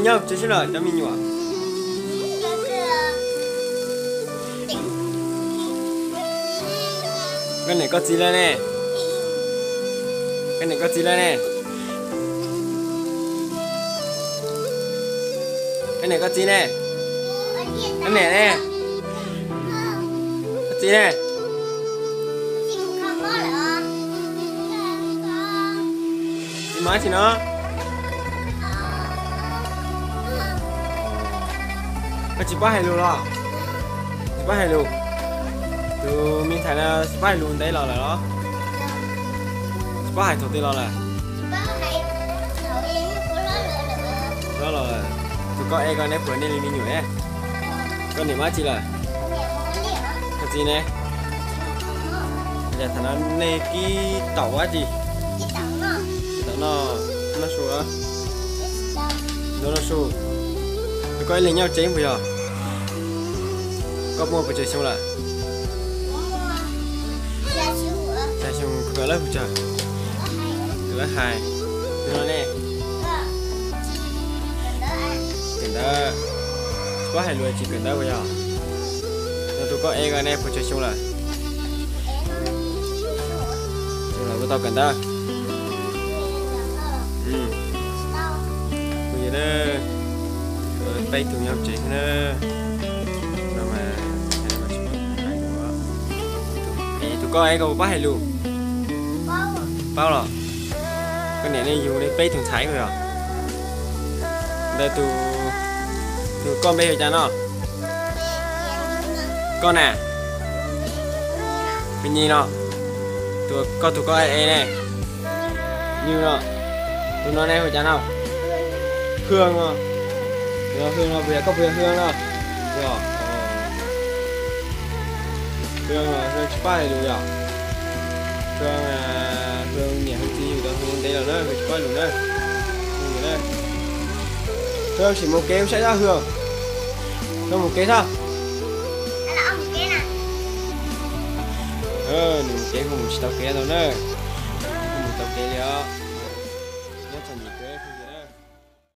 Nyob tsev sib los cov me nyuam. Koj niam koj txiv lawm ne? Koj niam koj txiv lawm ne? Koj niam koj txiv ne? Koj niam ne? Koj txiv ne? Txiv mov tsis no? Koj tsis paub hais lus los? Tsis paub hais lus. Tus me ntxhais no tsis paub hais lus ntev los lawm los? Tsis paub hais thaum twg los lawm? Los lawm. Tus koj ev ko neb puas niaj li me nyuam? Koj niam mab tsi lawm? Koj txiv ne? Yog thaum no nej kib taum ua dab tsi? Kib taum noj, noj su. Noj su. Tus koj ib leeg nyob tsev puas yog? Koj muaj pes tsawg xyoo lawm? Xya xyoo. Koj lawv hu tsawg? Koj lawv hais. Tus no ne? Kawm ntawv. Tsis paub hais lus tsis kawm ntawv puas yog? No tus koj ev ko ne puas tsawg xyoo lawm? Xyoo lawm puas tau kawm ntawv? Kuv yog na, peb tug nyob tsev xwb na. No mas, tus koj ev ko puas paub hais lus? Paub los? Koj niam nej yug nej peb tug ntxhais ko yog? Ntawd tus, tus koj npe hu cas no? Koj na? Pheej Nyi no. Tus koj, tus koj ev ne? Nyuj no. Tus no ne hu cas no? Hwj no. Tus no Hwj no puas yog koj, puas yog Hwj no? Yog. Hwj no, Hwj tsis paub hais lus yog? Hwj, Hwj niam Hwj txiv yug tau Hwj ntev los na, Hwj tsis paub hais lus na. Hwj sim mus kev ua saib tau Hwj. Koj mus kev tau. Nws mus kev, Hwj mus tsis tau kev tau na. Hwj mus tau kev li os. Nyob txog nim kev